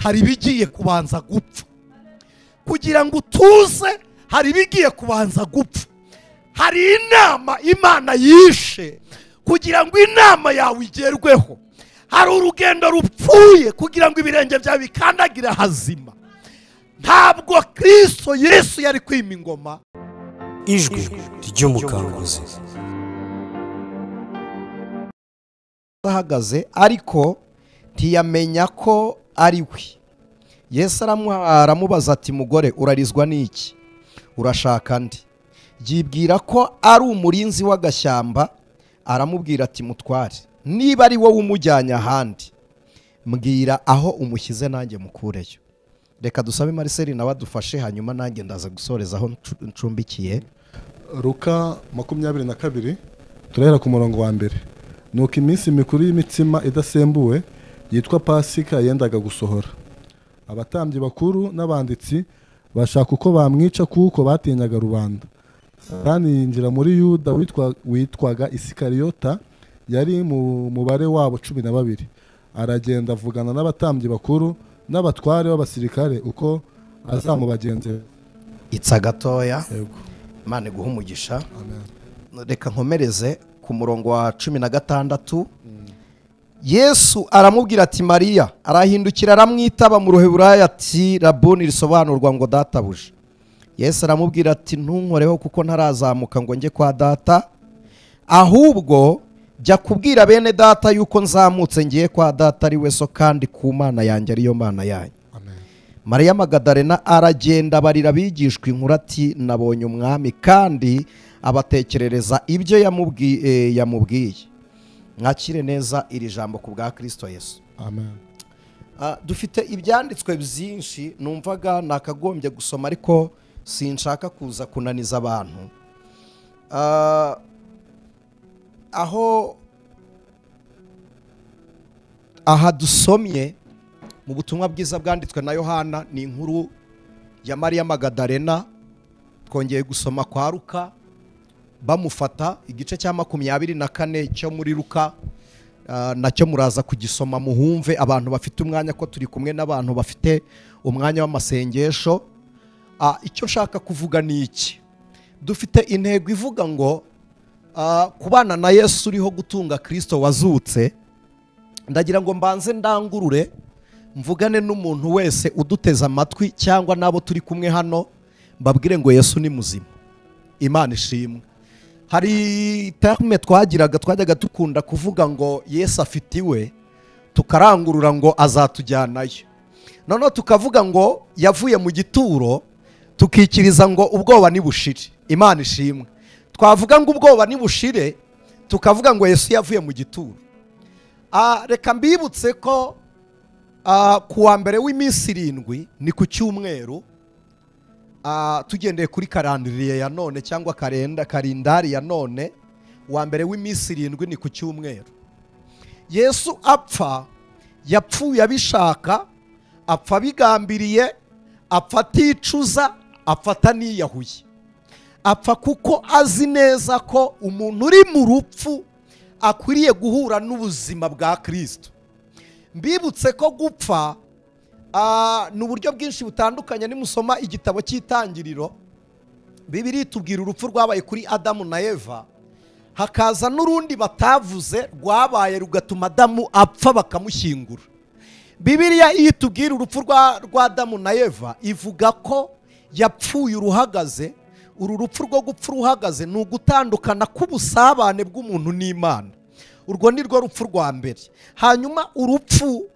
hari ibigiye kubanza gupfa. Kugira ngo utuze hari ibigiye kubanza gupfa. Hari inama Imana yishe kugira ngo inama yawe igerweho. Hari urugendo rupfuye kugira ngo ibirenge byawe bikandagira hazima. Ntabwo Kristo Yesu yari kwima ingoma. Ijwi ry'umukanguzi ahagaze, ariko ntiyamenya ko ari we. Yesu aramubaza ati: mugore, urarizwa n'iki? Urashaka ndi? Yibwira ko ari umurinzi w'agashyamba, aramubwira ati: mutware, niba ari wowe umujyanye ahandi, mbwira aho umushyize nanjye mukureyo. Reka dusabe Marcel nawe adufashe, hanyuma nanjye ndaza gusoreza aho ncumbikiye. Luka 22 turahera ku murongo wa mbere. Nuko iminsi mikuru y'imitsima idasembuwe yitwa Pasika yendaga gusohora. Abatambyi bakuru n'abanditsi bashaka uko bamwica kuko batinyaga rubanda. Satani yinjira muri Yuda witwaga Isikariyota, yari mu mubare wabo 12. Aragenda avugana n'abatambyi bakuru n'abatware b'abasirikare uko azamubagenzera. Itsa gatoya. Imana iguhe umugisha. Amen. Reka nkomereze ku murongo wa 16. Yesu aramubwira ati: Mariya. Arahindukira aramwitaba mu Ruheburayo ati: Rabuni, risobanurwa ngo databuja. Yesu aramubwira ati: ntunkoreho kuko ntarazamuka ngo njye kwa data, ahubwo jya kubwira bene data yuko nzamutse ngiye kwa data ari we so, kandi ku Mana yanjye ariyo Mana yanyu. Amen. Mariya Magadalena aragenda barira abigishwa inkuru ati: nabonye umwami, kandi abatekerereza ibyo yamubwiye. Mwakire neza iri jambo ku bwa Kristo Yesu. Amen. Dufite ibyanditswe byinshi numvaga nakagombye gusoma, ariko sinshaka kuza kunaniza abantu. Aho aha dusomye mu butumwa bwiza bwanditswe na Yohana ni inkuru ya Mariya Magadalena. Twongeye gusoma kwa Luka bamufata, igice cya 24 cyo muri Luka, nacyo muraza kugisoma muhumve abantu bafite umwanya, ko turi kumwe n'abantu bafite umwanya w'amasengesho. Icyo nshaka kuvuga ni iki: dufite intego ivuga ngo kubana na Yesu uriho gutunga Kristo wazutse. Ndagira ngo mbanze ndangurure mvugane n'umuntu wese uduteze amatwi cyangwa nabo turi kumwe hano, mbabwire ngo Yesu ni muzima. Imana ishimwe. Hari terme twajyaga dukunda kuvuga ngo Yesu afite iwe, tukarangurura ngo azatujyanayo. Noneho tukavuga ngo yavuye mu gituro, tukikiriza ngo ubwoba nibushire. Imana ishimwe. Twavuga ngo ubwoba nibushire, tukavuga ngo Yesu yavuye mu gituro. Reka mbibutse ko kuwa mbere w'iminsi 7 ni ku cyumweru, tugendeye kuri karandiriye ya none cyangwa karindari ya none, wa mbere w'iminsi 7 ni ku cyumweru. Yesu apfa, yapfuye abishaka, apfa bigambiriye, apfa aticuza, apfa ataniyahuye. Apfa kuko azi neza ko umuntu uri mu rupfu akwiriye guhura n'ubuzima bwa Kristo. Mbibutse ko gupfa ni uburyo bwinshi butandukanye. Nimusoma igitabo cy'Itangiriro, Bibiliya itubwira urupfu rwabaye kuri Adamu na Eva, hakaza n'urundi batavuze rwabaye rugatuma Adamu apfa bakamushyingura. Bibiliya iyo itubwira urupfu rwa Adamu na Eva ivuga ko yapfuye uruhagaze. Uru rupfu rwo gupfa uruhagaze ni ugutandukana k'ubusabane bw'umuntu n'Imana. Urwo ni rwo rupfu rwa mbere. Hanyuma urupfu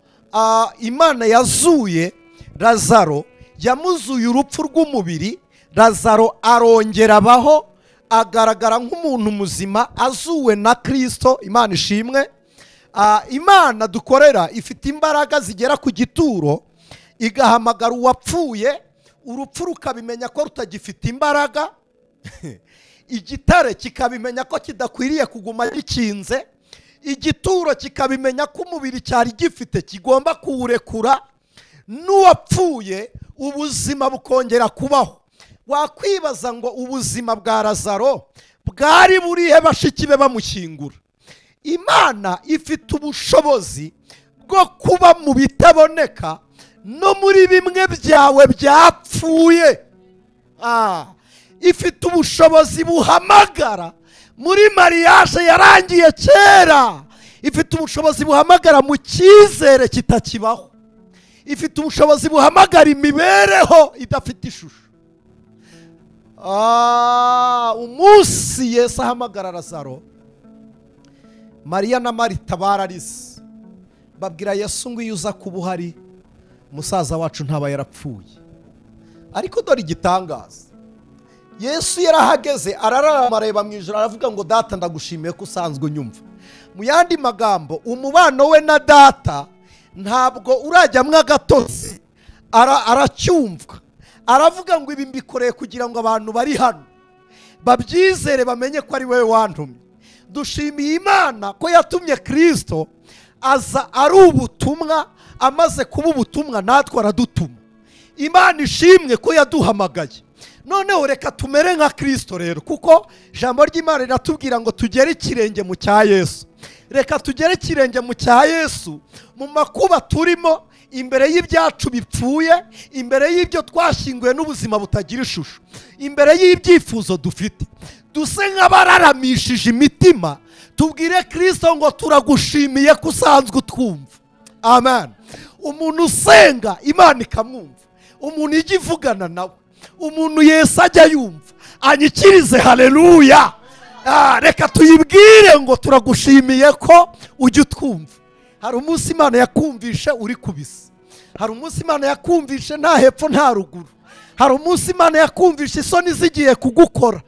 Imana yazuye Lazaro, yamuzuye urupfu rw'umubiri. Lazaro arongera abaho, agaragara nk'umuntu muzima azuwe na Kristo. Imana ishimwe. Imana dukorera ifite imbaraga zigera ku gituro, igahamagara uwapfuye, urupfu rukabimenya ko rutagifite imbaraga, igitare kikabimenya ko kidakwiriye kuguma gikinze, igituro kikabimenya ko umubiri cyari gifite kigomba kuwurekura, n'uwapfuye ubuzima bukongera kubaho. Wakwibaza ngo ubuzima bwa Lazaro bwari burihe bashiki be bamushyingura? Imana ifite ubushobozi bwo kuba mu bitaboneka no muri bimwe byawe byapfuye. Ifite ubushobozi buhamagara muri mariage yarangiye kera. Ifite ubushobozi buhamagara mu cyizere kitakibaho. Ifite ubushobozi buhamagara imibereho idafite ishusho. Umunsi Yesu ahamagara Lazaro, Mariya na Marita bararize, babwira Yesu ngo iyo uza kuba uhari musaza wacu ntaba yarapfuye. Ariko dore igitangaza, Yesu yarahageze arararama areba mu ijuru aravuga ngo data ndagushimiye ko usanzwe unyumva. Mu yandi magambo, umubano we na data ntabwo urajyamwo agatotsi, aracyumvwa. Aravuga ngo ibi mbikoreye kugira ngo abantu bari hano babyizere bamenye ko ari wowe wantumye. Dushimiye Imana ko yatumye Kristo aza ari ubutumwa, amaze kuba ubutumwa natwe aradutuma. Imana ishimwe ko yaduhamagaye. Noneho reka tumere nka Kristo rero, kuko ijambo ry'Imana riratubwira ngo tugere ikirenge mu cya Yesu. Reka tugere ikirenge mu cya Yesu mu makuba turimo, imbere y'ibyacu bipfuye, imbere y'ibyo twashyinguye n'ubuzima butagira ishusho, imbere y'ibyifuzo dufite. Duse nk'abararamishije imitima, tubwire Kristo ngo turagushimiye ko usanzwe utwumva. Amen. Umuntu usenga Imana ikamwumva, umuntu ijya ivugana nawe, umuntu Yesu ajya yumva, anyikirize haleluya. Reka tuyibwire ngo turagushimiye ko ujya utwumva. Hari umunsi Imana yakumvishe uri kubisa, hari umunsi Imana yakumvishe nta hepfo nta ruguru, hari umunsi Imana yakumvishe isoni zigiye kugukora.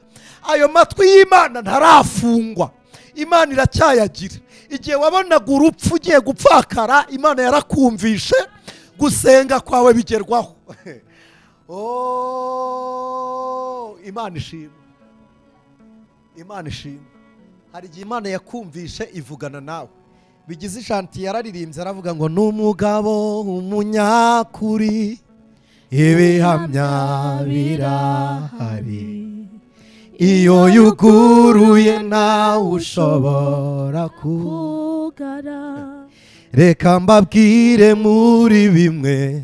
Ayo matwi y'Imana ntarafungwa, Imana iracyayagira. Igihe wabonaga urupfu ugiye gupfakara, Imana yarakumvishe, gusenga kwawe bigerwaho. Imana ishimwe, Imana ishimwe. Hari igihe Imana yakumvishe ivugana nawe. Bigize ishanti yararirimbye aravuga ngo n'umugabo umunyakuri ibihamya birahari, iyo yuguruye nawe ushobora kugara. Reka mbabwire muri bimwe,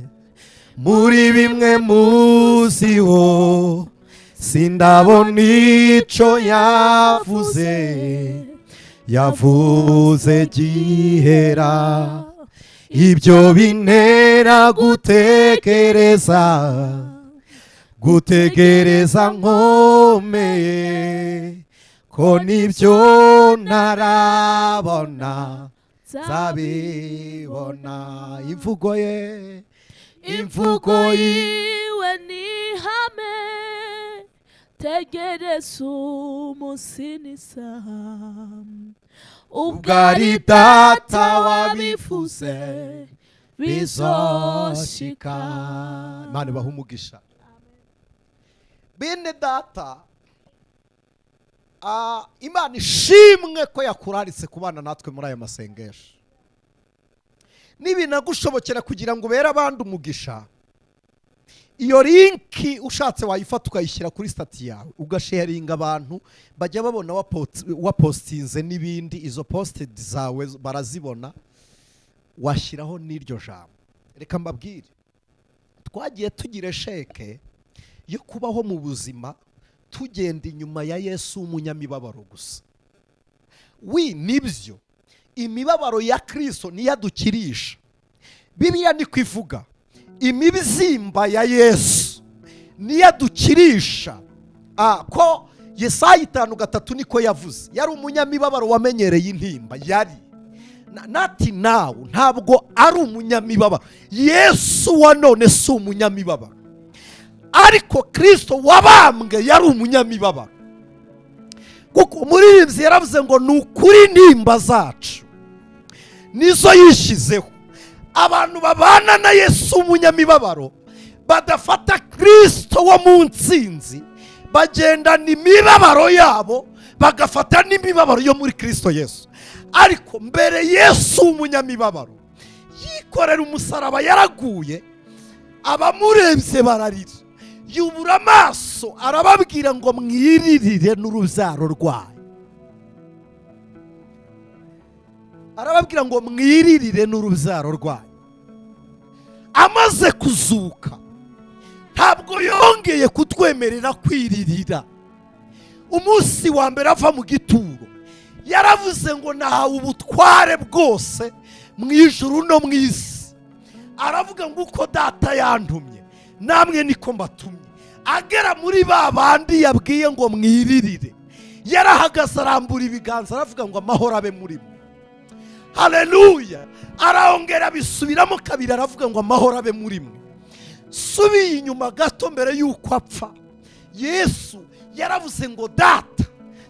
muri bimwe muziho, sindabona ico yavuze, yavuze gihera. Ibyo bintera gutekereza, gutegereza nkomeye, ko nibyo ntarabona nzabibona. Imvugo ye, imvugo yiwe ni ihame, tegereza umunsi n'isaha, ubwo ari data wabivuze bizoshika. Imana ibahe umugisha. Bene data, Imana ishimwe ko yakuraritse kubana natwe muri aya masengesho. Nibinagushobokera kugira ngo ubere abandi umugisha, iyo linki ushatse wayifata ukayishyira kuri stati yawe, ugasharinga abantu bajya babona wapostinze n'ibindi, izo posted zawe barazibona, washyiraho n'iryo jambo. Reka mbabwire, twagiye tugira sheke yo kubaho mu buzima tugenda inyuma ya Yesu umunyamibabaro gusa. Wi nibyo, imibabaro ya Kristo niyo adukirisha. Bibiliya niko ivuga, imibyimba ya Yesu niyo adukirisha. Ko Yesaya 5:3 niko yavuze, yari umunyamibabaro wamenyereye intimba. Yari nati nawe ntabwo ari umunyamibabaro. Yesu wa none si umunyamibabaro, ariko Kristo wabambwe yari umunyamibabaro. Kuko umuririmbyi yaravuze ngo ni ukuri intimba zacu nizo yishyizeho. Abantu babana na Yesu umunyamibabaro badafata Kristo wo mu ntsinzi, bagendana imibabaro yabo, bagafata n'imibabaro yo muri Kristo Yesu. Ariko mbere Yesu umunyamibabaro yikorera umusaraba, yaraguye, abamurebye bararira, yubura amaso arababwira ngo mwiririre n'urubyaro rwayo. Arababwira ngo mwiririre n'urubyaro rwayo. Amaze kuzuka ntabwo yongeye kutwemerera kwiririra. Umunsi wa mbere ava mu gituro yaravuze ngo nahawe ubutware bwose mu ijuru no mu isi. Aravuga ngo uko data yantumye namwe niko mbatumye. Agera muri ba bandi yabwiye ngo mwiririre, yarahagaze arambura ibiganza aravuga ngo amahoro abe muri mwe. Haleluya. Arongera bisubiramo kabiri aravuga ngo amahoro abe muri mwe. Subiye inyuma gato mbere y'uko apfa, Yesu yaravuze ngo data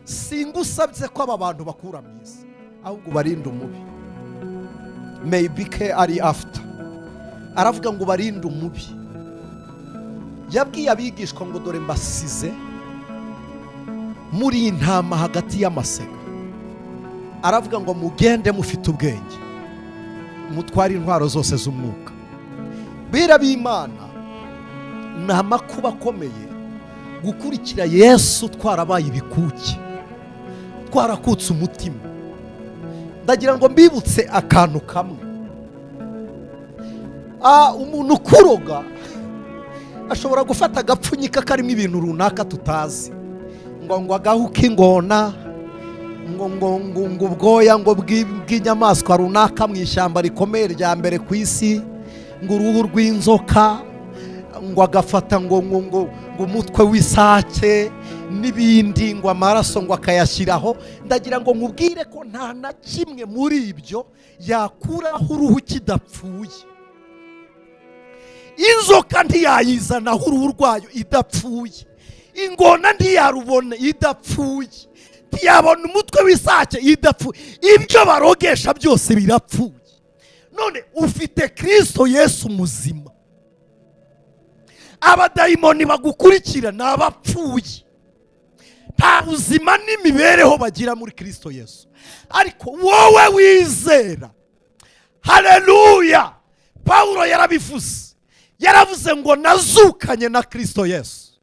singusabye ko aba bantu bakura mu isi, ahubwo barinde umubi. Maybe ke ari after. Aravuga ngo barinde umubi. Yabwiye abigishwa ngo dore mbasize muri intama hagati y'amasega. Aravuga ngo mugende mufite ubwenge, mutware intwaro zose z'umwuka. Bira b'Imana ni amakuba akomeye gukurikira Yesu twarabaye ibikuki, twarakutse umutima. Ndagira ngo mbibutse akantu kamwe. Umuntu ukuroga ashobora gufata agapfunyika karimo ibintu runaka tutazi, ngo ngo agahu k'ingona, ngo ngo ngo ubwoya ngo bw'inyamaswa runaka mu ishyamba rikomeye rya mbere ku isi, ngo uruhu rw'inzoka, ngo agafata ngo ngo ngo umutwe w'isake n'ibindi, ngo amaraso ngo akayashyiraho. Ndagira ngo nkubwire ko nta na kimwe muri ibyo yakuraho uruhu kidapfuye. Inzoka ntiyayizanaho uruhu rwayo idapfuye, ingona ntiyarubona idapfuye, ntiyabona umutwe w'isake idapfuye. Ibyo barogesha byose birapfuye. None ufite Kristo Yesu muzima. Abadayimoni bagukurikira ni abapfuye, nta buzima n'imibereho bagira muri Kristo Yesu. Ariko wowe wizera, haleluya, Paulo yarabivuze, yaravuze ngo nazukanye na Kristo Yesu,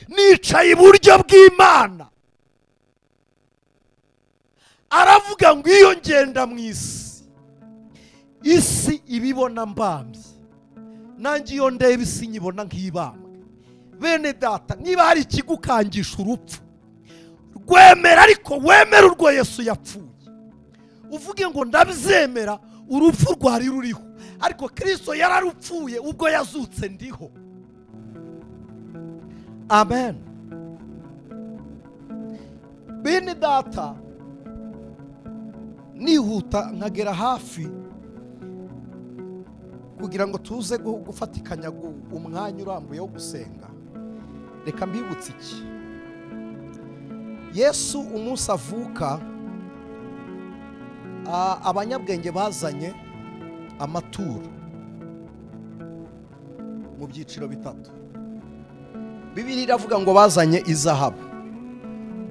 nicaye iburyo bw'Imana. Aravuga ngo iyo ngenda mu isi, isi ibibona mbambye, nanjye iyo ndeba isi nyibona nk'ibambwe. Bene data, niba hari ikigukangisha urupfu, rwemera, ariko wemera urwo Yesu yapfuye. Uvuge ngo ndabyemera, urupfu rwari ruriho, ariko Kristo yararupfuye, ubwo yazutse ndiho. Amen. Bene data, nihuta nkagera hafi kugira ngo tuze gufatikanya umwanya urambuye wo gusenga. Reka mbibutse iki. Yesu umunsi avuka, abanyabwenge bazanye amaturo mu byiciro bitatu. Bibiliya iravuga ngo bazanye izahabu,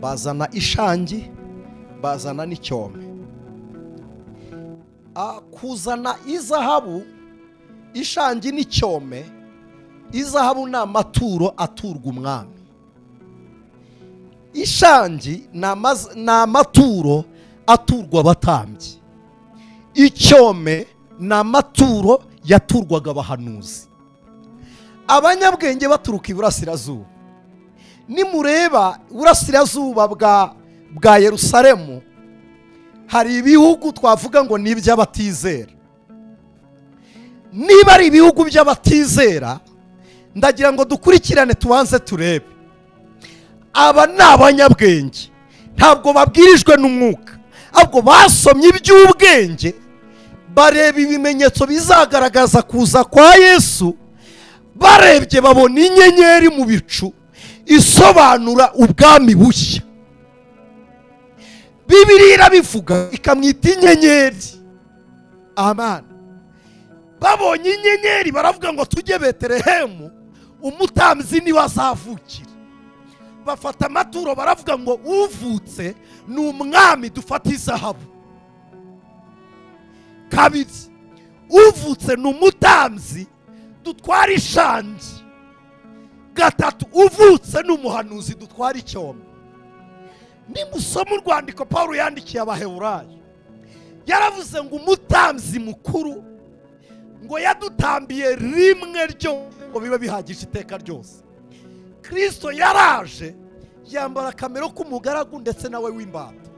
bazana ishangi, bazana n'icyome. Kuzana izahabu, ishangi n'icyome, izahabu ni amaturo aturwa umwami, ishangi ni amaturo aturwa abatambyi, icyome ni amaturo yaturwaga abahanuzi. Abanyabwenge baturuka iburasirazuba. Nimureba iburasirazuba bwa Yerusalemu, hari ibihugu twavuga ngo ni iby'abatizera. Niba ari ibihugu by'abatizera, ndagira ngo dukurikirane tubanze turebe. Aba ni abanyabwenge, ntabwo babwirijwe n'umwuka, ahubwo basomye iby'ubwenge, bareba ibimenyetso bizagaragaza kuza kwa Yesu. Barebye babona inyenyeri mu bicu isobanura ubwami bushya. Bibiliya irabivuga ikamwita inyenyeri. Amen. Babonye inyenyeri baravuga ngo tujye Betelehemu, umutambyi niwe azavukira. Bafata amaturo baravuga ngo uvutse ni umwami, dufate izahabu. Kabiri, uvutse ni umutambyi, dutwara ishangi. Gatatu, uvutse ni umuhanuzi, dutwara icyombe. Nimusoma urwandiko Paulo yandikiye Abaheburayo, yaravuze ngo umutambyi mukuru Ngo yadutambiye rimwe ryo ngo bibe bihagije iteka ryose. Kristo yaraje yambara akamero k'umugaragu ndetse nawe w'imbata,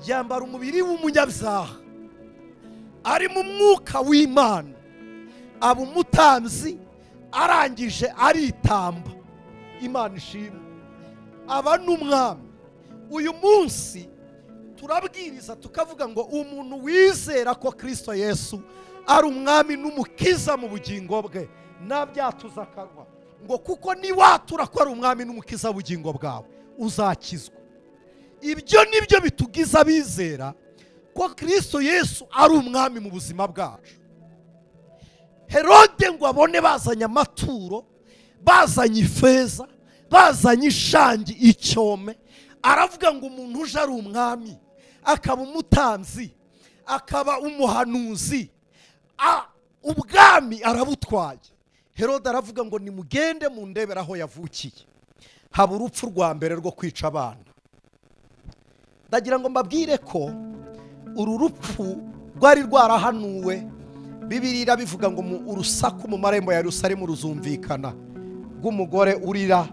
yambara umubiri w'umunyabyaha, ari mu mwuka w'Imana, aba umutambyi, arangije aritamba. Imana ishimwe, aba n'umwami. Uyu munsi turabwiriza tukavuga ngo umuntu wizera ko Kristo Yesu ari umwami n'umukiza mu bugingo bwe nabyatuza akanwa, ngo kuko niwatura ko ari umwami n'umukiza w'ubugingo bwawe uzakizwa. Ibyo nibyo bitugiza abizera ko Kristo Yesu ari umwami mu buzima bwacu. Herode ngo abone bazanye amaturo, bazanye ifeza, bazanye ishangi, icyome, aravuga ngo umuntu uje ari umwami, akaba umutambyi, akaba umuhanuzi, ubwami arabutwaye. Herode aravuga ngo nimugende mundebere aho yavukiye. Haba urupfu rwa mbere rwo kwica abana. Ndagira ngo mbabwire ko uru rupfu rwari rwarahanuwe. Bibiliya irabivuga ngo urusaku mu marembo ya Yerusalemu ruzumvikana rw'umugore urira,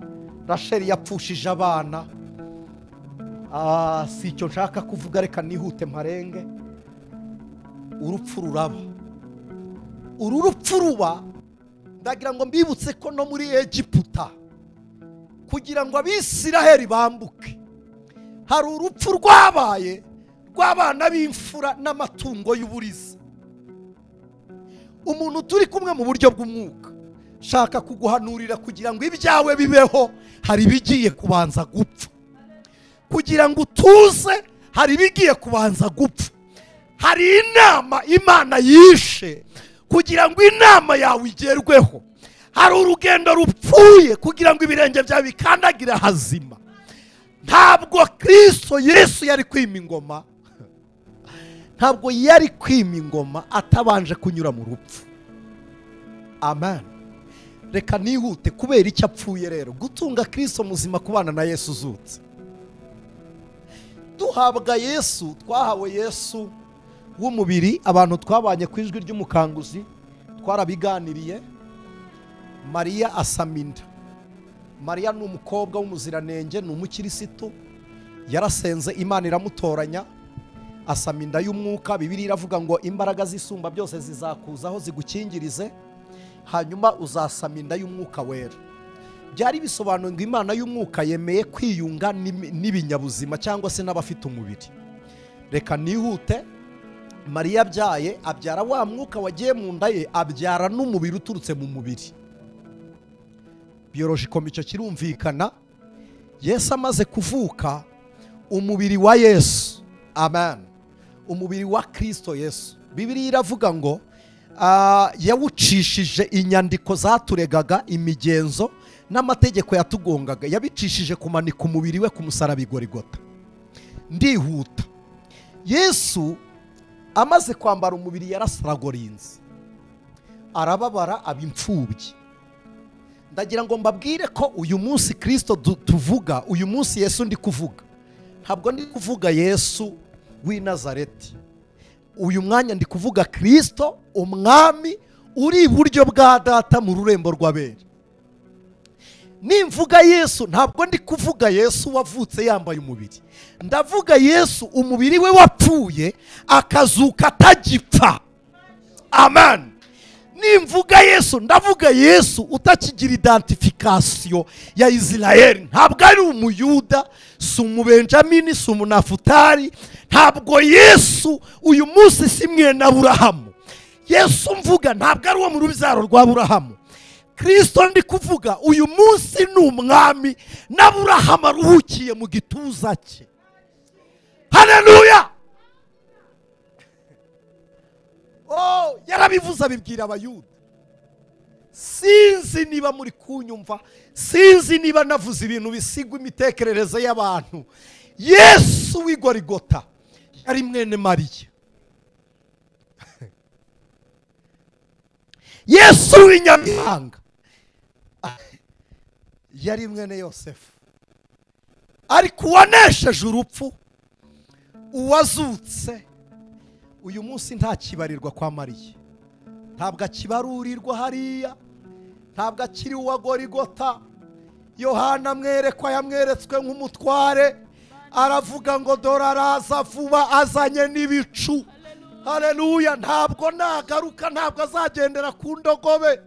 Rasheli yapfushije abana. Si icyo nshaka kuvuga, reka nihute mparenge. Urupfu ruraba. Uru rupfu ruba, ndagira ngo mbibutse ko no muri Egiputa kugira ngo Abisiraheli bambuke hari urupfu rwabaye rw'abana b'imfura n'amatungo y'uburiza. Umuntu turi kumwe mu buryo bw'umwuka, shaka kuguhanurira kugira ngo ibyawe bibeho, hari ibigiye kubanza gupfa. Kugira ngo utuze, hari ibigiye kubanza gupfa. Hari inama Imana yishe kugira ngo inama yawe igerweho. Hari urugendo rupfuye kugira ngo ibirenge byawe bikandagire hazima. Ntabwo Kristo Yesu yari kwima ingoma, ntabwo yari kwima ingoma atabanje kunyura mu rupfu. Amen. Reka nihute kubera icyo apfuye rero. Gutunga Kristo muzima, kubana na Yesu uzutse. Duhabwa Yesu, twahawe Yesu w'umubiri. Abantu twabanye ku ijwi ry'umukanguzi twarabiganiriye. Mariya asama inda. Mariya ni umukobwa w'umuziranenge, ni umukirisitu, yarasenze Imana iramutoranya, asama inda y'umwuka. Bibiliya iravuga ngo imbaraga z'isumba byose zizakuzaho zigukingirize, hanyuma uzasama inda y'umwuka wera. Byari bisobanuye ngo Imana y'umwuka yemeye kwiyunga n'ibinyabuzima cyangwa se n'abafite umubiri. Reka nihute. Mariya abyaye, abyara wa mwuka wagiye mu nda ye, abyara n'umubiri uturutse mu mubiri. Biologically icyo kirumvikana. Yesu amaze kuvuka, umubiri wa Yesu, amen, umubiri wa Kristo Yesu, Bibiliya iravuga ngo yawucishije inyandiko zaturegaga, imigenzo n'amategeko yatugongaga, yabicishije kumanika umubiri we ku musaraba i Golgotha. Ndihuta. Yesu amaze kwambara umubiri yarasaragorinze, arababara, aba imfubyi. Ndagira ngo mbabwire ko uyu munsi Kristo tuvuga, uyu munsi Yesu ndi kuvuga, ntabwo ndi kuvuga Yesu w'i Nazareti. Uyu mwanya ndi kuvuga Kristo umwami uri iburyo bwa Data mu rurembo rw'abera. Nimvuga Yesu ntabwo ndi kuvuga Yesu wavutse yambaye umubiri. Ndavuga Yesu umubiri we wapfuye akazuka atagipfa. Amen. Nimvuga Yesu ndavuga Yesu utakigira identification ya Israel. Ntabwo ari umuyuda, si umubenjamini, si umunafutari. Ntabwo Yesu uyu munsi si mwene Aburahamu. Yesu mvuga ntabwo ari uwo mu rubyaro rwa Aburahamu. Kristo ndi kuvuga uyu munsi ni umwami n'Aburahamu aruhukiye mu gituza cye. Haleluya! Oh, yarabivuze abibwira Abayuda. Sinzi niba muri kunyumva, sinzi niba navuze ibintu bisigwa imitekerereze y'abantu. Yesu w'i Golgotha yari mwene Mariya. Yesu w'inyamihanga yari mwene Yosefu. Ariko uwanesheje urupfu, uwazutse, uyu munsi nta kibarirwa kwa Mariya. Ntabwo akibarurirwa hariya, ntabwo akiri uwa Gorigota. Yohana mwerekwa yamweretswe nk'umutware, aravuga ngo dore araza vuba azanye n'ibicu. Haleluya! Ntabwo nagaruka, ntabwo azagendera ku ndogobe,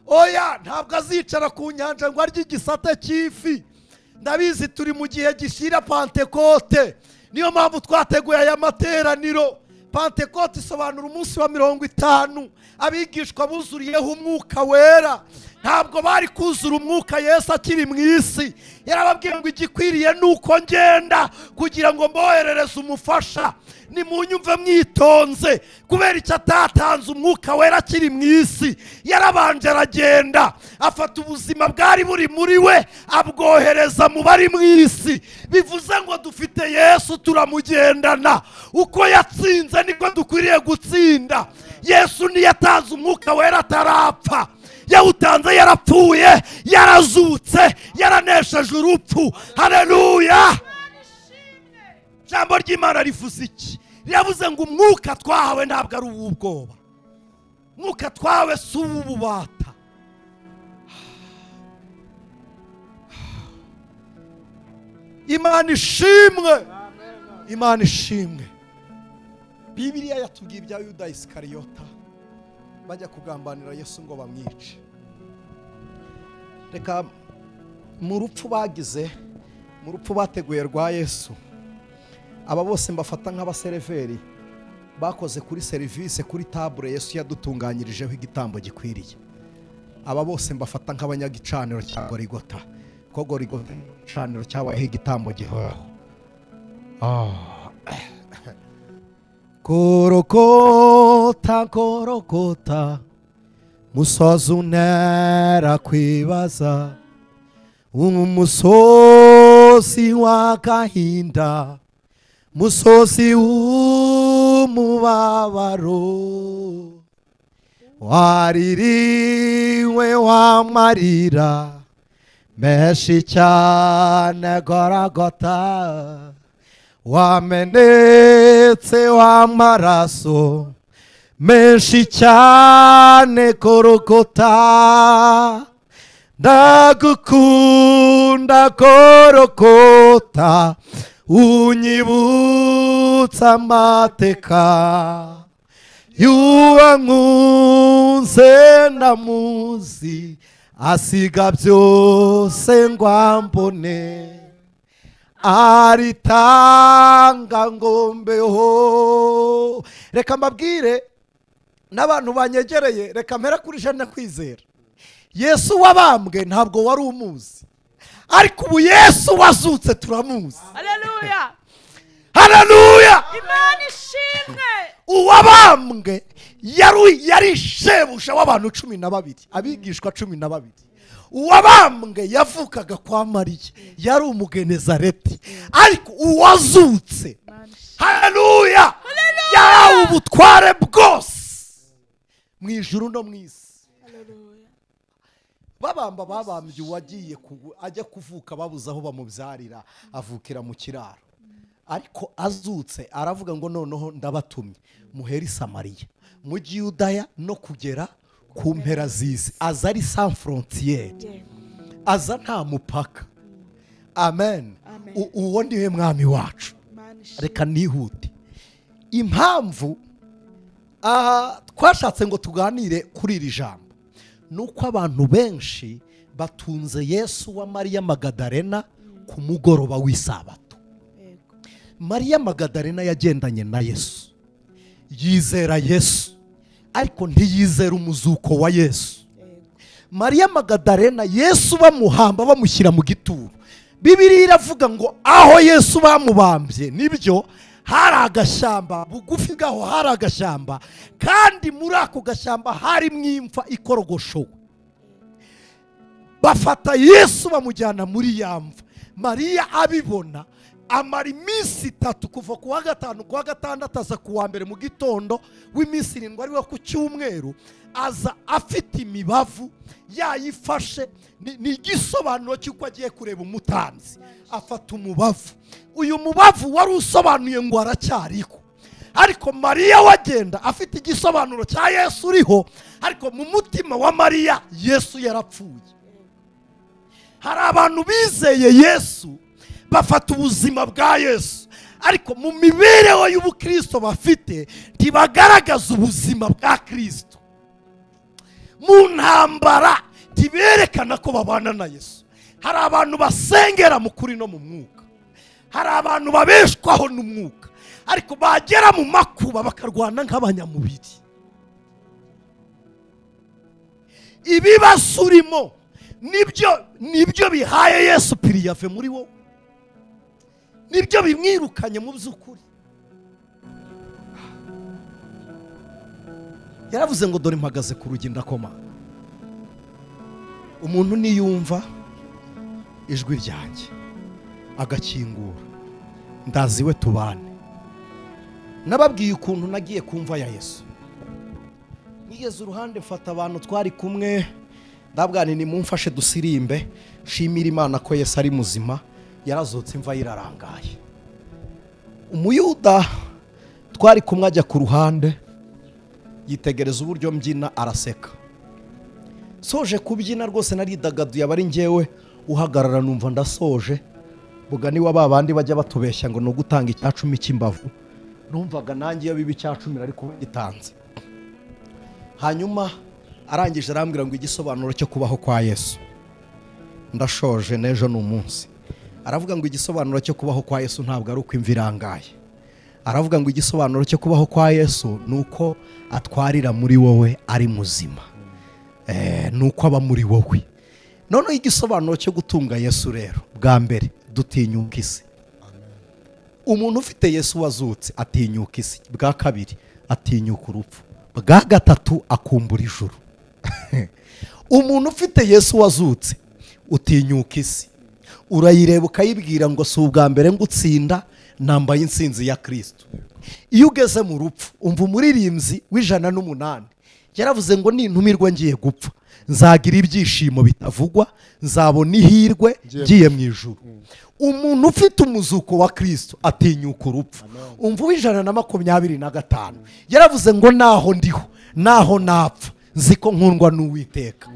oya, ntabwo azicara ku nyanja ngo arye igisate cy'ifi. Ndabizi turi mu gihe gishyira Pantekote, niyo mpamvu twateguye aya materaniro. Pantekote isobanura umunsi wa 50 abigishwa buzuriyeho umwuka wera. Ntabwo bari kuzura umwuka Yesu akiri mu isi. Yarababwiye ngo igikwiriye nuko ngenda kugira ngo mboherereze umufasha. Nimunyumve mwitonze, kubera icyo atatanze umwuka wera akiri mu isi. Yarabanje aragenda afata ubuzima bwari buri muri we abwohereza mu bari mu isi. Bivuze ngo dufite Yesu, turamugendana. Uko yatsinze niko dukwiriye gutsinda. Yesu ntiyatanze umwuka wera atarapfa, yawutanze yarapfuye, yarazutse, yaranesheje urupfu. Haleluya! Ijambo ry'Imana rivuze iki? Riravuze ngo umwuka twahawe ntabwo ari uw'ubwoba, umwuka twahawe si uw'ububata. Imana ishimwe, Imana ishimwe. Bibiliya yatubwiye ibya Yuda Isikariyota bajya kugambanira Yesu ngo bamwice. Reka mu rupfu bagize, mu rupfu bateguye rwa Yesu, aba bose mbafata nk'abasereveri bakoze kuri serivisi, kuri table Yesu yadutunganyirijeho igitambo gikwiriye. Aba bose mbafata nk'abanyagicaniro cya Gorigota, ko Gorigota igicaniro cyabayeho igitambo gihoraho. Gorogota, Gorogota, musozi untera kwibaza, umusozi w'agahinda, musozi w'umubabaro, waririwe w'amarira menshi cyane Gorogota, wamenetse w'amaraso menshi cyane Gorogota. Ndagukunda Gorogota, unyibutsa amateka y'uwankunze ndamuzi, asiga byose ngo ambone, aritanga ngo mbeho. Reka mbabwire n'abantu banyegereye, reka mpera kuri Jana Kwizera. Yesu wabambwe ntabwo wari umuzi, ariko ubu Yesu wazutse turamuzi. Haleluya! Haleluya! Imana ishimwe. Uwabambwe yari shebuja w'abantu 12, abigishwa 12. Uwabambwe yavukaga kwa Mariya, yari umugenezareti, ariko uwazutse, haleluya, yahawe ubutware bwose mu ijuru no mu isi. Babamba babambye uwagiye ajya kuvuka babuze aho bamubyarira, avukira mu kiraro. Ariko azutse aravuga ngo noneho ndabatumye muhere i Samariya, mu Yudaya no kugera ku mpera z'isi. Aza ari sans frontiere, aza nta mupaka. Amen. Uwo niwe mwami wacu. Reka nihute. Impamvu twashatse ngo tuganire kuri iri jambo nuko abantu benshi batunze Yesu wa Mariya Magadalena ku mugoroba w'isabato. Mariya Magadalena yagendanye na Yesu, yizera Yesu, ariko ntiyizera umuzuko wa Yesu. Mariya Magadalena Yesu bamuhamba bamushyira mu gituro. Bibiliya iravuga ngo aho Yesu bamubambye nibyo hari agashyamba, bugufi gaho hari agashyamba, kandi muri ako gashyamba hari mwimfa ikorogoshowe. Bafata Yesu bamujyana muri ya mva. Mariya abibona amara iminsi 3, kuva ku wa 5 ku wa 6 aza ku wa 1 mu gitondo w'iminsi 7 ari wo ku cyumweru, aza afite imibavu yayifashe. Ni igisobanuro cy'uko agiye kureba umutambyi. Afata umubavu. Uyu mubavu wari usobanuye ngo aracyariko. Ariko Mariya wagenda afite igisobanuro cya Yesu uriho, ariko mu mutima wa Mariya Yesu yarapfuye. Hari abantu bizeye Yesu bafata ubuzima bwa Yesu, ariko mu mibereho y'ubukristo bafite ntibagaragaza ubuzima bwa Kristo. Mu ntambara ntiberekana ko babana na Yesu. Hari abantu basengera mu kuri no mu mwuka, hari abantu babeshwaho n'umwuka, ariko bagera mu makuba bakarwana nk'abanyamubiri. Ibibazo urimo nibyo bihaye Yesu piriyave muri wowe, nibyo bimwirukanye mu by'ukuri. Yaravuze ngo dore mpagaze ku rugi ndakomanga, umuntu niyumva ijwi ryanjye agakingura ndazi we tubane. Nababwiye ukuntu nagiye kumva ya Yesu. Nigeze uruhande mfata abantu twari kumwe, ndabwana ni mumfashe dusirimbe, shimira Imana ko Yesu ari muzima, yarazutse imva irarangaye. Umuyuda twari kumwe ajya ku ruhande yitegereza uburyo mbyina araseka. Soje kubyina rwose naridagaduye, abari njyewe uhagarara numva ndasoje. Bugani wa babandi bajya batubeshya ngo no gutanga icyacumi cy'imbavu, numvaga nanjye iyo biba icyacumi ariko gitanze. Hanyuma arangije arambwira ngo igisobanuro cyo kubaho kwa Yesu, ndashoje n'ejo ni umunsi. Aravuga ngo igisobanuro cyo kubaho kwa Yesu ntabwo ari uko imva irangaye. Aravuga ngo igisobanuro cyo kubaho kwa Yesu ni uko atwarira muri wowe ari muzima, ni uko aba muri wowe. Noneho igisobanuro cyo gutunga Yesu rero, bwa mbere dutinyuka isi. Umuntu ufite Yesu wazutse atinyuka isi. Bwa kabiri atinyuka urupfu. Bwa gatatu akumbura ijuru. Umuntu ufite Yesu wazutse utinyuka isi, urayireba ukayibwira ngo si ubwa mbere ngutsinda, nambaye insinzi ya Kristo. Iyo ugeze mu rupfu, umva umuririmbyi w'108 yaravuze ngo nintumirwa ngiye gupfa, nzagira ibyishimo bitavugwa, nzabona ihirwe ngiye mu ijuru. Umuntu ufite umuzuko wa Kristo atinyuka urupfu. Umva w'125 yaravuze ngo naho ndiho naho napfa nzi ko nkundwa n'Uwiteka.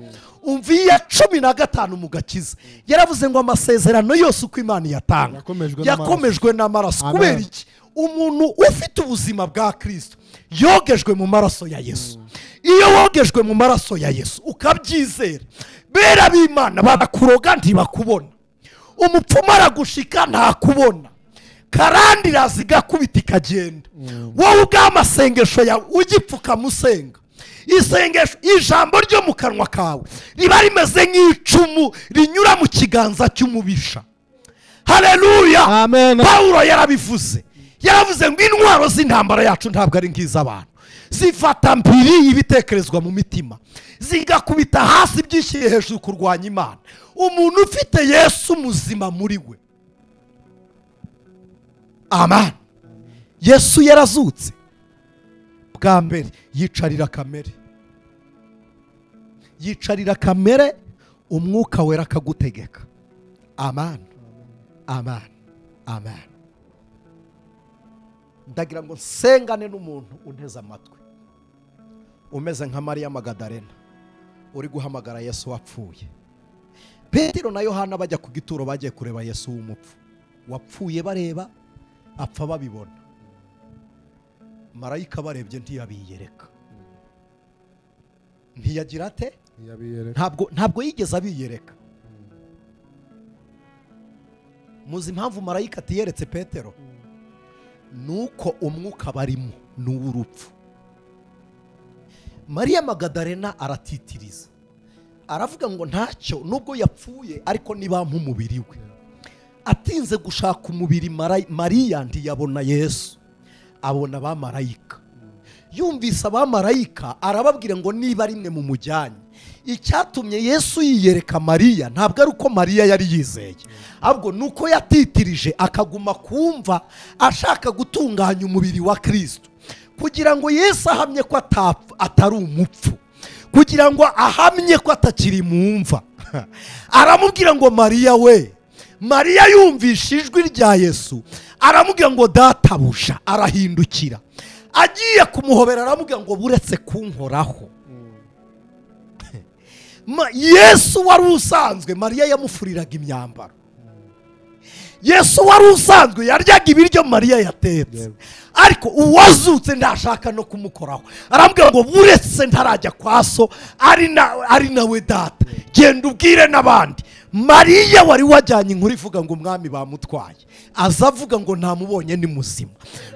Umva iya 15 mu gakiza yaravuze ngo amasezerano yose uko Imana yatanga yakomejwe n'amaraso. Kubera iki? Umuntu ufite ubuzima bwa Kristo yogejwe mu maraso ya Yesu. Iyo wogejwe mu maraso ya Yesu ukabyizera, bera b'Imana barakuroga ntibakubona, umupfumu aragushika ntakubona, karandira zigakubita ikagenda. Wowe ubw'amasengesho yawe ugipfuka musenga, isengesho ijambo ryo mu kanwa kawe riba rimeze nk'icumu rinyura mu kiganza cy'umubisha. Haleluya. Amen. Paulo yarabivuze, yaravuze ngo intwaro z'intambara yacu ntabwo ari nk'iz'abantu, zifata mpiri ibitekerezwa mu mitima, zigakubita hasi byishyiriye hejuru kurwanya Imana. Umuntu ufite Yesu muzima muri we, amen. Yesu yarazutse bwa mbere yicarira kamere, yicarira kamere, umwuka wera akagutegeka. Amen, amen, amen. Ndagira ngo nsengane n'umuntu unteze amatwi umeze nka Mariya Magadalena uri guhamagara Yesu wapfuye. Petero na Yohana bajya ku gituro bagiye kureba Yesu w'umupfu wapfuye, bareba apfa babibona. Marayika barebye ntiyabiyereka, ntiyagira ate, ntabwo yigeze abiyereka. Muzi impamvu marayika atiyeretse Petero? Nuko umwuka barimo n'uw'urupfu. Mariya Magadalena aratitiriza, aravuga ngo ntacyo nubwo yapfuye ariko nibampa umubiri we. Atinze gushaka umubiri Mariya ntiyabona Yesu, abona abamarayika. Yumvise abamarayika arababwira ngo niba rimwe mu mujyanye. Icyatumye Yesu yiyereka Mariya ntabwo ari uko Mariya yari yizeye, ahubwo nuko yatitirije akaguma kumva ashaka gutunganya umubiri wa Kristo, kugira ngo Yesu ahamye ko atari umupfu, kugira ngo ahamye ko atakiri mu mva. Aramubwira ngo Mariya we, Mariya yumvishe ijwi rya Yesu aramubwira ngo databuja, arahindukira agiye kumuhobera aramubwira ngo buretse kunkoraho. Yesu wari usanzwe, Mariya yamufuriraga imyambaro. Yesu wari usanzwe yaryaga ibiryo Mariya yatetse, ariko uwazutse ndashaka no kumukoraho. Arambwira ngo buretse ntarajya kwa so ari nawe data, genda ubwire n'abandi. Mariya wari wajyanye inkuru ivuga ngo umwami bamutwaye, aza avuga ngo ntamubonye ni muzima.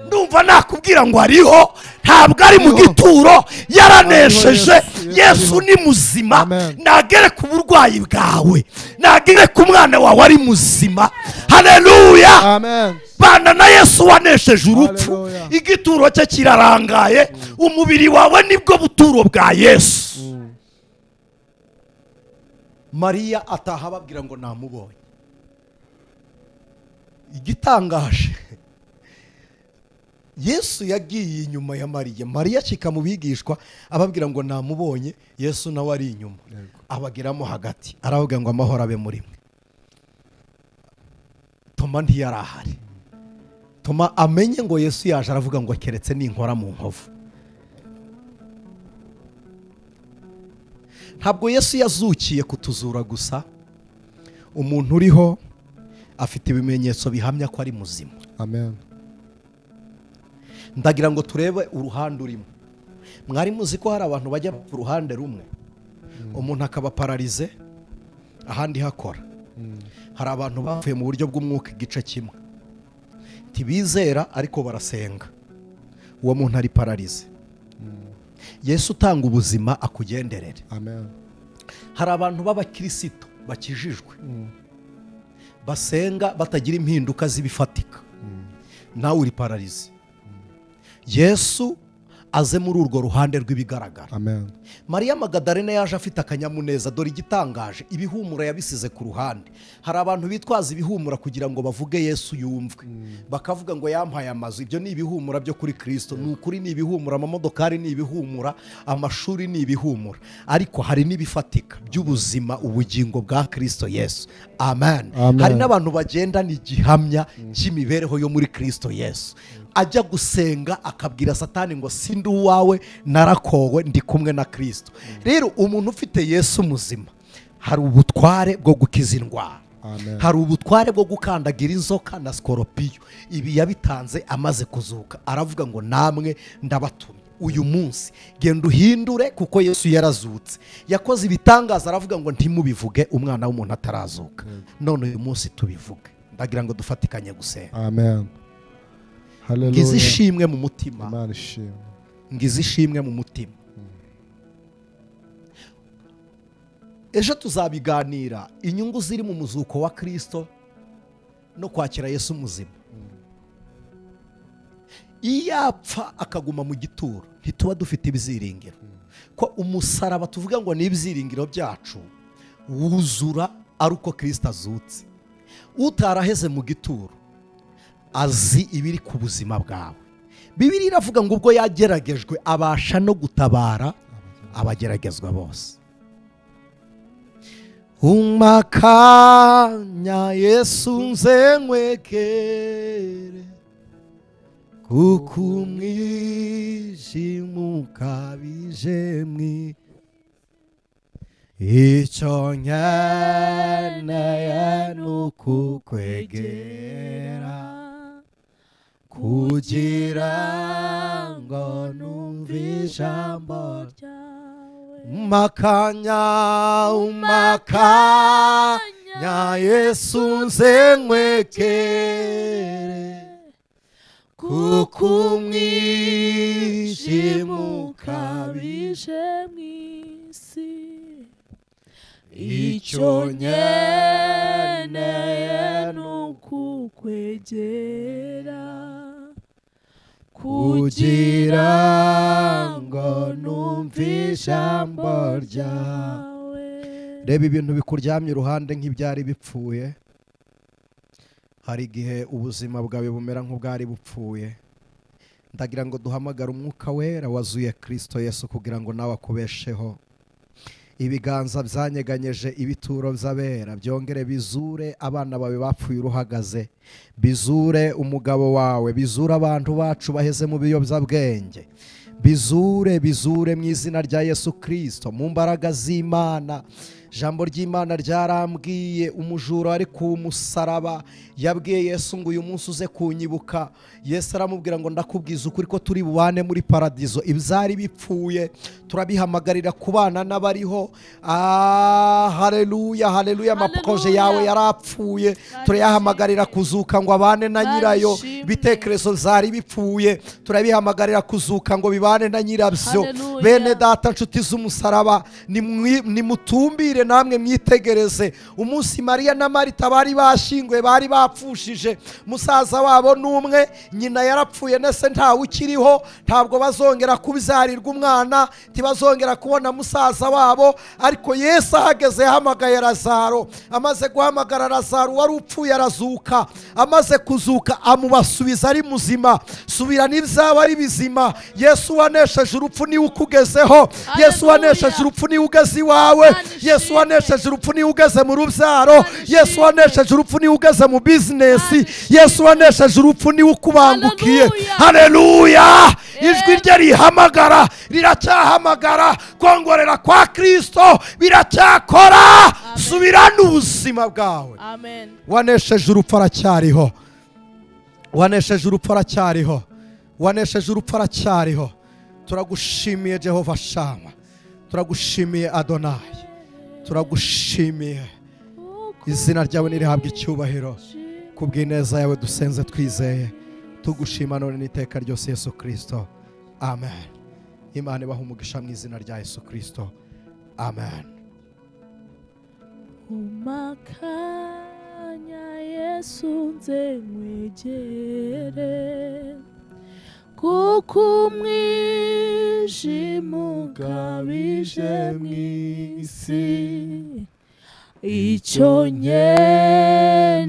Ndumva nakubwira ngo ariho, ntabwo ari mu gituro, yaranesheje. Yesu ni muzima, nagere ku burwayi bwawe, nagere ku mwana wawe ari muzima. Haleluya, amen. Bana na Yesu wanesheje urupfu, igituro cye kirarangaye, umubiri wawe nibwo buturo bwa Yesu. Mariya ataha ababwira ngo namubonye. Igitangaje, Yesu yagiye inyuma ya Mariya. Mariya akika mu bigishwa ababwira ngo namubonye, Yesu nawe ari inyuma, abageramo hagati aravuga ngo amahoro abe muri mwe. Toma ntiyarahari. Toma amenye ngo Yesu yaje, aravuga ngo keretse ninkora mu nkovu. Ntabwo Yesu yazukiye kutuzura gusa, umuntu uriho afite ibimenyetso bihamya ko ari muzima. Amen. Ndagira ngo turebe uruhande urimo. Mwari muzi ko hari abantu bajya ku ruhande rumwe, umuntu akaba pararize ahandi hakora. Hari abantu bapfuye mu buryo bw'umwuka igice kimwe, ntibizera ariko barasenga, uwo muntu ari pararize. Yesu utanga ubuzima akugenderere. Amen. Hari abantu b'abakirisito bakijijwe basenga batagira impinduka zibifatika, nawe uri pararize. Yesu aze muri urwo ruhande rw'ibigaragara. Amen. Mariya Magadarena yaje afite akanyamuneza. Dore igitangaje, ibihumura yabisize ku ruhande. Hari abantu bitwaza ibihumura kugira ngo bavuge Yesu yumvwe, bakavuga ngo yampaye amazu. Ibyo ni ibihumura byo kuri Kristo. Ni ukuri, ni ibihumura, amamodokari ni ibihumura, amashuri ni ibihumura, ariko hari n'ibifatika by'ubuzima, ubugingo bwa Kristo Yesu. Amen. Hari n'abantu bagendana igihamya cy'imibereho yo muri Kristo Yesu. Ajya gusenga akabwira Satani ngo sindi uwawe, narakowe, ndi kumwe na Kristo. Rero umuntu ufite Yesu muzima, hari ubutware bwo gukiza indwara, hari ubutware bwo gukandagira inzoka na skoropiyo. Ibi yabitanze amaze kuzuka, aravuga ngo namwe ndabatumye uyu munsi, genda uhindure, kuko Yesu yarazutse. Yakoze ibitangaza, aravuga ngo ntimubivuge umwana w'umuntu atarazuka. None uyu munsi tubivuge. Ndagira ngo dufatikanye gusenga. Amen. Ngize ishimwe mu mutima. Ngize ishimwe mu mutima. Ejo tuzabiganira inyungu ziri mu muzuko wa Kristo no kwakira Yesu muzima. Iyo apfa akaguma mu gituro ntituba dufite ibyiringiro, ko umusaraba tuvuga ngo ni ibyiringiro byacu wuzura ari uko Kristo azutse. Utaraheze mu gituro azi ibiri ku buzima bwawe. Bibiliya iravuga ngo ubwo yageragejwe abasha no gutabara abageragezwa bose. Umakanya Yesu nze nkwegere, kuko umwijima ukabije mwi, icyo nkeneye ni ukukwegera, kugira ngo numve ijambo ryawe. Umakanya, umakanya Yesu nze nkwegere, kuko umwijima ukabije mw'isi, icyo nkeneye ni ukukwegera, kugira ngo numve ijambo ryawe. Reba ibintu bikuryamye iruhande nk'ibyari bipfuye. Hari igihe ubuzima bwawe bumera nk'ubwari bupfuye. Ndagira ngo duhamagare umwuka wera wazuye Kristo Yesu kugira ngo nawe akubesheho. Ibiganza byanyeganyeje ibituro by'abera byongere bizure abana bawe bapfuye uruhagaze, bizure umugabo wawe, bizure abantu bacu baheze mu biyobyabwenge, bizure bizure mu izina rya Yesu Kristo, mu mbaraga z'Imana. Jambo ry'Imana ryarambwiye, umujura ari ku musaraba yabwiye Yesu ngo uyu munsi uze kunyibuka. Yesu aramubwira ngo ndakubwiza ukuri ko turi bubane muri paradizo. Ibyari bipfuye turabihamagarira kubana n'abariho. Haleluya, haleluya. Amaproje yawe yarapfuye turayahamagarira kuzuka ngo abane na nyirayo. Ibitekerezo byari bipfuye turabihamagarira kuzuka ngo bibane na nyirabyo. Bene data nshuti z'umusaraba, nimutumbire namwe mwitegereze umunsi Mariya na Marita bari bashyinguye, bari bapfushije musaza wabo n'umwe, nyina yarapfuye nese ntawe ukiriho, ntabwo bazongera kubyarirwa umwana, ntibazongera kubona musaza wabo. Ariko Yesu ahageze yahamagaye Lazaro. Amaze guhamagara Lazaro wari upfuye arazuka. Amaze kuzuka amubasubiza ari muzima. Subira n'ibyaba ari bizima. Yesu wanesheje urupfu niwe ukugezeho. Yesu wanesheje urupfu niwe ugeze iwawe. Yesu wanesheje urupfu niwe ugeze mu rubyaro. Yesu wanesheje urupfu niwe ugeze mu bizinesi. Yesu wanesheje urupfu niwe ukubangukiye. Haleluya! Ijwi rye rihamagara, riracyahamagara. Kongorera kwa Kristo biracyakora. Subirana ubuzima bwawe. Amen. Wanesheje urupfu aracyariho. Wanesheje urupfu aracyariho. Wanesheje urupfu aracyariho. Turagushimiye Jehova Shama, turagushimiye Adonai, turagushimiye. Izina ryawe nirihabwe icyubahiro. Kubw'ineza yawe dusenze twizeye, tugushima none n'iteka ryose Yesu Kristo. Amen. Imana ibahe umugisha mu izina rya Yesu Kristo. Amen. Umakanya Yesu nze nkwegere, kuko umwijima ukabije mu isi. Icyo nkeneye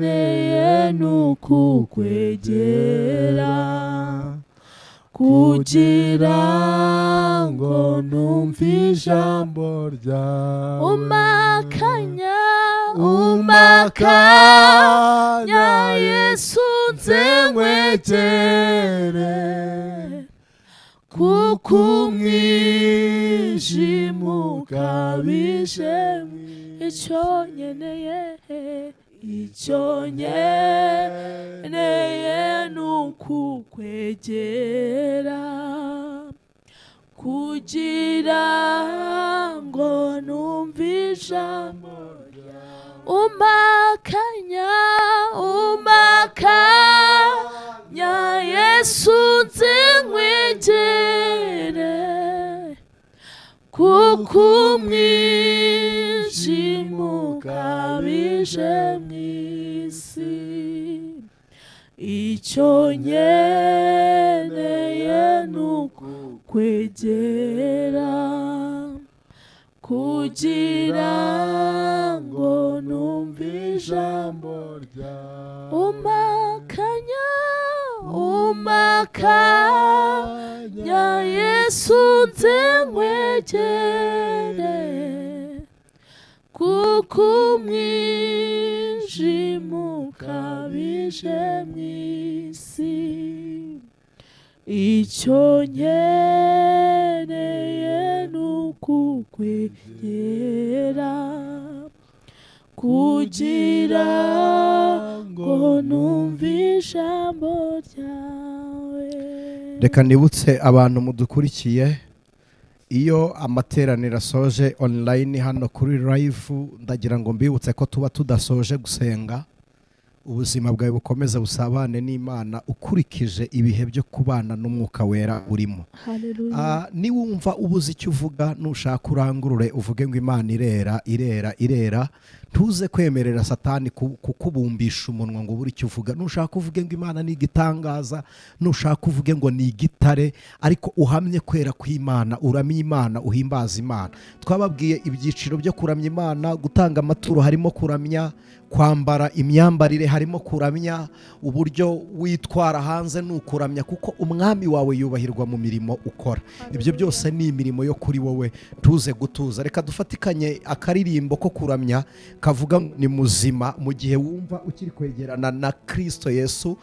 ni ukukwegera, kugira ngo numve ijambo ryawe. Umakanya, umakanya Yesu nze nkwegere, kuko umwijima ukabije. Icyo nkeneye, icyo nkeneye ni ukukwegera, kugira ngo numve ijambo ryawe. Umakanya, umakanya Yesu nze nkwegere, kuko umwijima ukabije mu isi. Icyo nkeneye ni ukukwegera, kugira ngo numve ijambo ryawe. Umakanya, umakanya Yesu nze nkwegere, kuko umwijima ukabije mu isi. Icyo nkeneye ni ukukwegera, kugira ngo numve ijambo ryawe. Reka nibutse abantu mudukurikiye, iyo amateraniro asoje online hano kuri live, ndagira ngo mbibutse ko tuba tudasoje gusenga. Ubuzima bwawe bukomeze busabane n'Imana ukurikije ibihe byo kubana n'Umwuka Wera urimo. Niwumva ubuze icyo uvuga, nushaka urangurure uvuge ngo Imana irera, irera, irera. Ntuze kwemerera Satani kukubumbisha umunwa ngo ubure icyo uvuga. Nushaka uvuge ngo Imana ni igitangaza, nushaka uvuge ngo ni igitare, ariko uhamye kwera kw'Imana, uramye Imana, uhimbaza Imana. Twababwiye ibyiciro byo kuramya Imana, gutanga amaturo harimo kuramya, kwambara imyambarire harimo kuramya, uburyo witwara hanze ni ukuramya, kuko umwami wawe yubahirwa mu mirimo ukora. Ibyo byose ni imirimo yo kuri wowe, tuze gutuza. Reka dufatikanye akaririmbo ko kuramya kavuga ni muzima. Mu gihe wumva ukiri kwegerana na Kristo Yesu,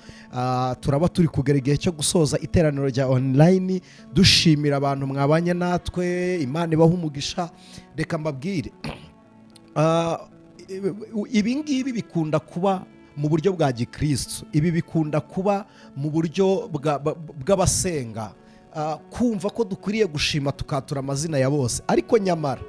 turaba turi kugera igihe cyo gusoza iteraniro rya online, dushimira abantu mwabanye natwe. Imana ibahe umugisha. Reka mbabwire, ibi ngibi bikunda kuba mu buryo bwa gikristo, ibi bikunda kuba mu buryo bw'abasenga, kumva ko dukwiriye gushima tukatura amazina ya bose. Ariko nyamara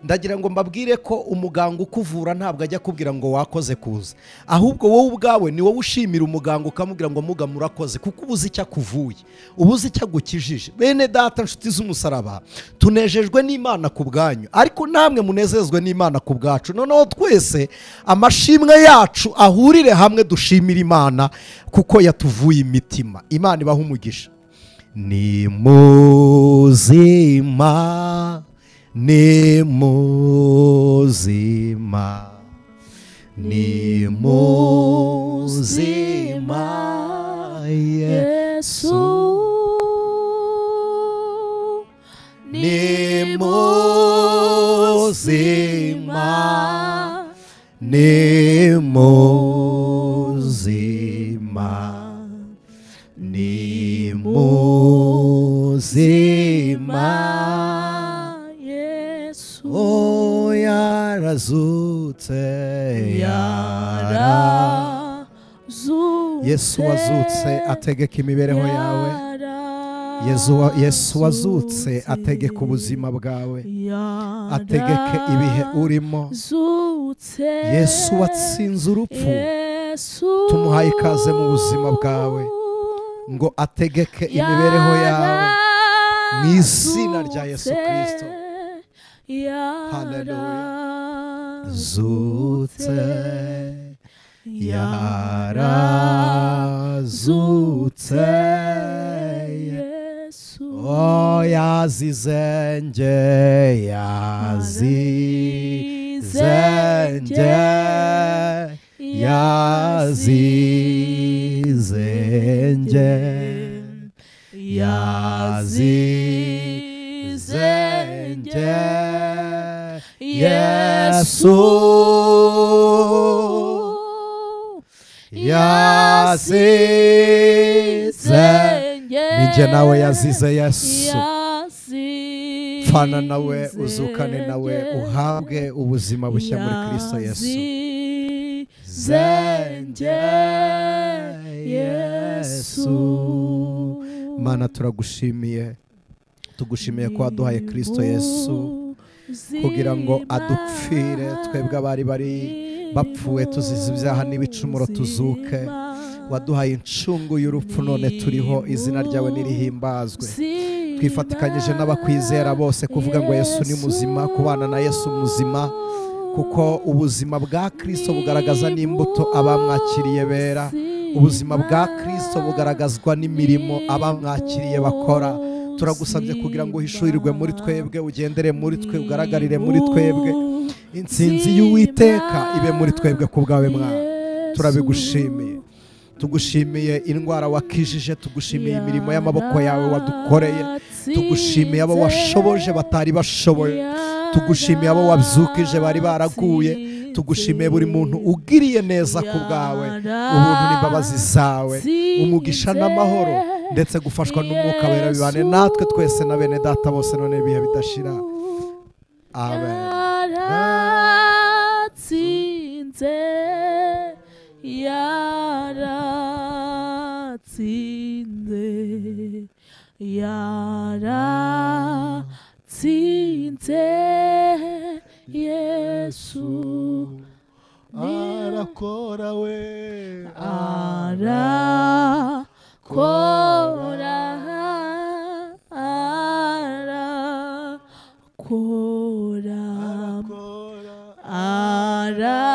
ndagira ngo mbabwire ko umuganga ukuvura ntabwo ajya kubwira ngo wakoze kuza, ahubwo wowe ubwawe ni wowe ushimira umuganga ukamubwira ngo muga murakoze, kuko ubuze icyo akuvuye, ubuze icyo agukijije. Bene data nshuti z'umusaraba, tunejejwe n'Imana ku bwanyu, ariko namwe munezezwe n'Imana ku bwacu. Noneho twese amashimwe yacu ahurire hamwe, dushimira Imana kuko yatuvuye imitima. Imana ibahe umugisha. Ni muzima, ni muzima, ni muzima Yesu, ni muzima, ni muzima, ni muzima. Oh, yarazutse, yarazutse. Yesu wazutse ategeka imibereho yawe. Yesu wazutse ategeka ubuzima bwawe, ategeke ibihe urimo. Yesu watsinze urupfu, tumuhaye ikaze mu buzima bwawe ngo ategeke imibereho yawe mu izina rya Yesu Kristo. Hallelujah. Zutse, yarazutse Yesu. Oh, yazizenge, yazizenge, yazizenge, yazizenge Yesu, yazize. Ninjye nawe yazize Yesu. Pfana nawe, uzukane nawe, uhabwe ubuzima bushya muri Kristo Yesu. Zenge Yesu. Mana, turagushimiye, tugushimiye ko waduhaye Kristo Yesu kugira ngo adupfire twebwe abari bari bapfuye tuzize ibyaha n'ibicumuro tuzuke. Waduhaye incungu y'urupfu none turiho, izina ryawe nirihimbazwe. Twifatikanyije n'abakwizera bose kuvuga ngo Yesu ni muzima, kubana na Yesu muzima, kuko ubuzima bwa Kristo bugaragaza n'imbuto abamwakiriye bera. Ubuzima bwa Kristo bugaragazwa n'imirimo abamwakiriye bakora. Turagusabye kugira ngo uhishurirwe muri twebwe, ugendere muri twe, ugaragarire muri twebwe. Intsinzi y'Uwiteka ibe muri twebwe ku bwawe Mwana. Turabigushimiye, tugushimiye indwara wakijije, tugushimiye imirimo y'amaboko yawe wadukoreye, tugushimiye abo washoboje batari bashoboye, tugushimiye abo wabyukije bari baraguye, tugushimiye buri muntu ugiriye neza ku bwawe. Ubuntu n'imbabazi zawe, umugisha n'amahoro ndetse gufashwa n'Umwuka Wera bibane natwe twese na bene data bose none ibihe bidashira. Amen. Yaratsinze, yaratsinze, yaratsinze Yesu. Arakora we, arakora, arakora, arakora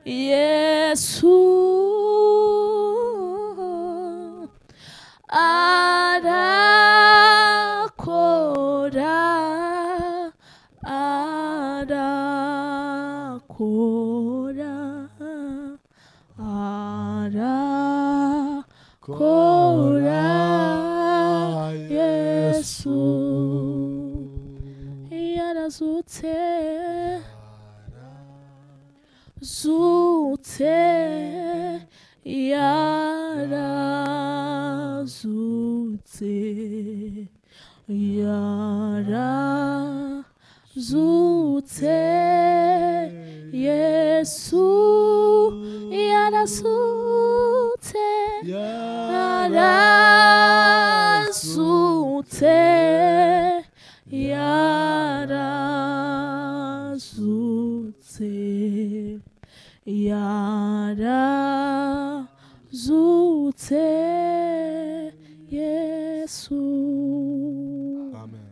Yesu, arakora, arakora. Arakora, arakora Yesu yarazutse, zutse, yarazutse, yarazutse Yesu yarazutse, yarazutse, yarazutse, yarazutse Yesu. Amen.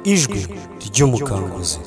Ijwi ry'umukanguzi.